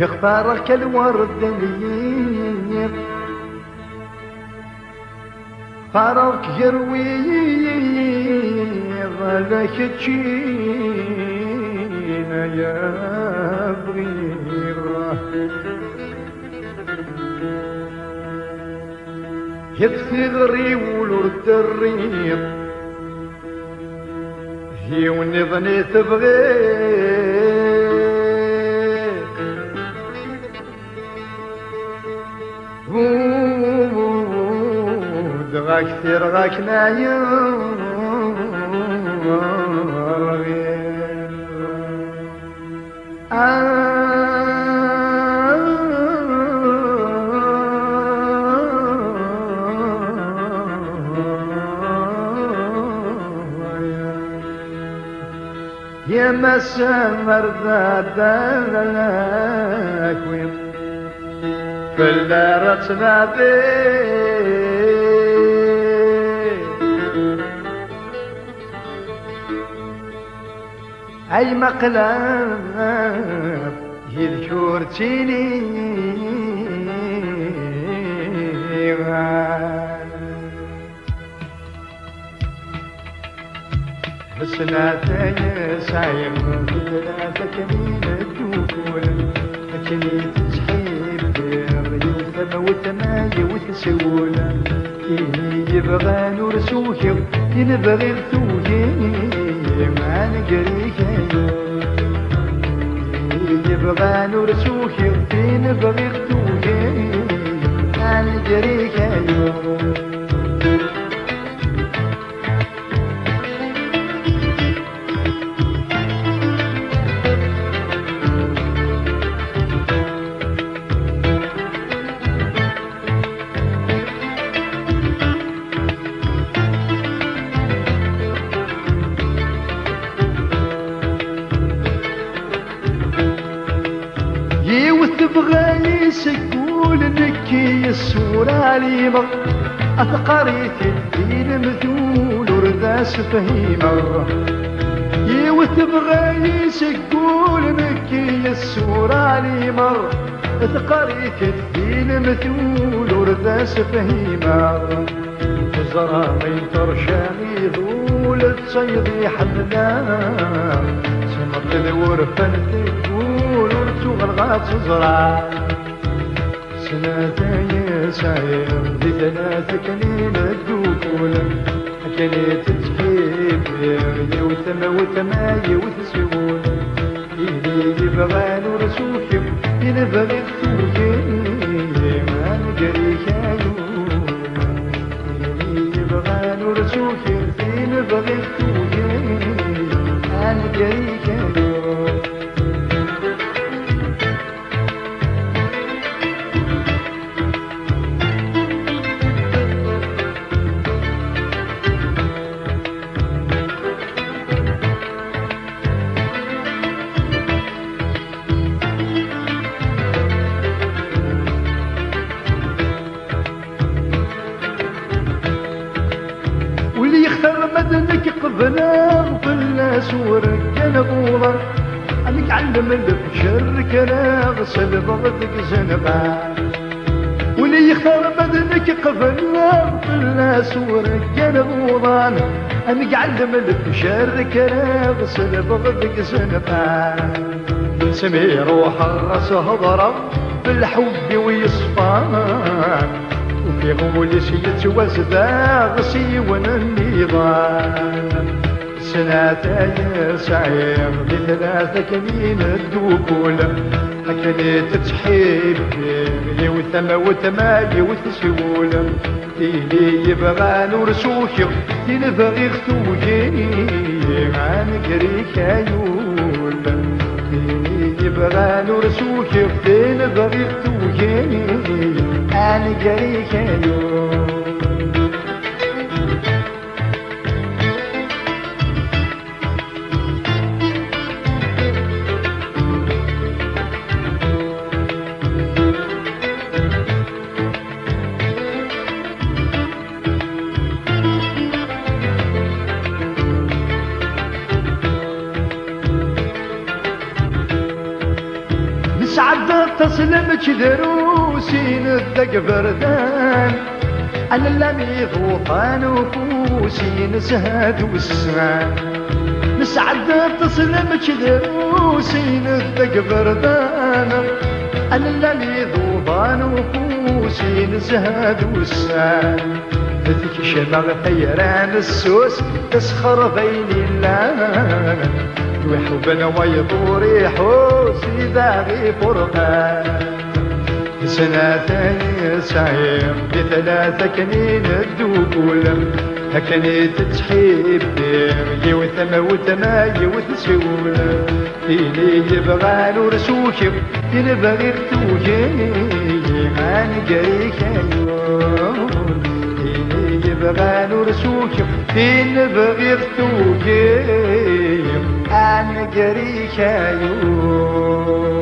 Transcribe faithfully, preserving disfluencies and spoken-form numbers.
Ixtareɣ-k a lwerd n yiḍ, ixtareɣ-k gar wiyiḍ, ala keččini ay bɣiɣ. Yat tiɣri ul ur terriḍ, yiwen niḍen i tebɣiḍ. Buddeɣ-ak tirɣa-k n ayen rɣiɣ. Ya massa ar d aɛdaw-iw, fell-ar ad tnadiḍ. Ay ma qleɣ yid-k ur ttiliɣ. Snat ay sɛiɣ, di tlata akken i neddukul, akken i tettḥibbiɣ, yiwet am weltma, yiwet s wul. Tin i yebɣan ur s-ukiɣ, tin bɣiɣ tugi, a nnger-ik ayu. Tin i yebɣan ur s-ukiɣ, tin bɣiɣ tugi, a nnger-ik ayu. Yiwet tebɣa-yi seg wul, nekki yes-s ur ɛlimeɣ. Ad teqqar-it-id di lemtul, ur d as-fhimeɣ. Yiwet tebɣa-yi seg wul, nekki yes-s ur ɛlimeɣ. Teqqar-it-id di lemtul, ur d as-fhimeɣ. Teẓra ayen terca iḍul, d tayeḍ iḥemmleɣ. Semmeḍ d wurfan teggur, ur tuɣaleɣ ad teẓra. Snat ay sɛiɣ, di tlata akken i neddukul, akken i tettḥibbiɣ, yiwet am weltma, yiwet s wul. Tin i yebɣan ur s-ukiɣ, tin bɣiɣ tugi, a nnger-ik ayu. Tin i yebɣan ur s-ukiɣ, tin bɣiɣ tugi, a nnger-ik ayu. Ul yextar ma d nekk qebleɣ, fell-as ur gganeɣ uḍar. Ad neg ɛellem lefjer kkreɣ, selbeɣ deg izenqan. Ul yextar ma d nekk qebleɣ, fell-as ur gganeɣ uḍan. Ad neg ɛellem lefjer kkreɣ, selbeɣ deg izenqan. Smi ruḥeɣ ad s-hedreɣ, belḥub-iw yeṣfan. Ufiɣ ul-is yettwazdeɣ s yiwen nniḍan. Snat ay sɛiɣ, di tlata akken i neddukul, akken i tettḥibbiɣ, yiwet am weltma, yiwet s wul. Tin i yebɣan ur s-ukiɣ, tin bɣiɣ tugi, a nnger-ik ay ul. Tin i yebɣan ur s-ukiɣ, tin bɣiɣ tugi, a nnger-ik ay ul. Nesɛedda Lmeǧ drus-ines deg iberdan, allam iḍudan ufus-ines d ussan. Nesɛedda aṭas lmeǧ drus-ines deg iberdan, allam iḍudan ufus-ines d ussan. Tekcem-aɣ tayra nessus, tesxerb ayen illan. Wi ḥubben wayeḍ ur iḥus, idaɣ ifurqan. Snat ay yesɛi, di tlata akken i neddukul, akken i tettḥibbi, yiwet ma wetma, yiwet s ul. Tin i yebɣan ur sukiɣ, tin bɣiɣ tugi, a nnger-ik ay ul. Tin i yebɣan ur sukiɣ, tin bɣiɣ tugi, a nnger-ik ay ul.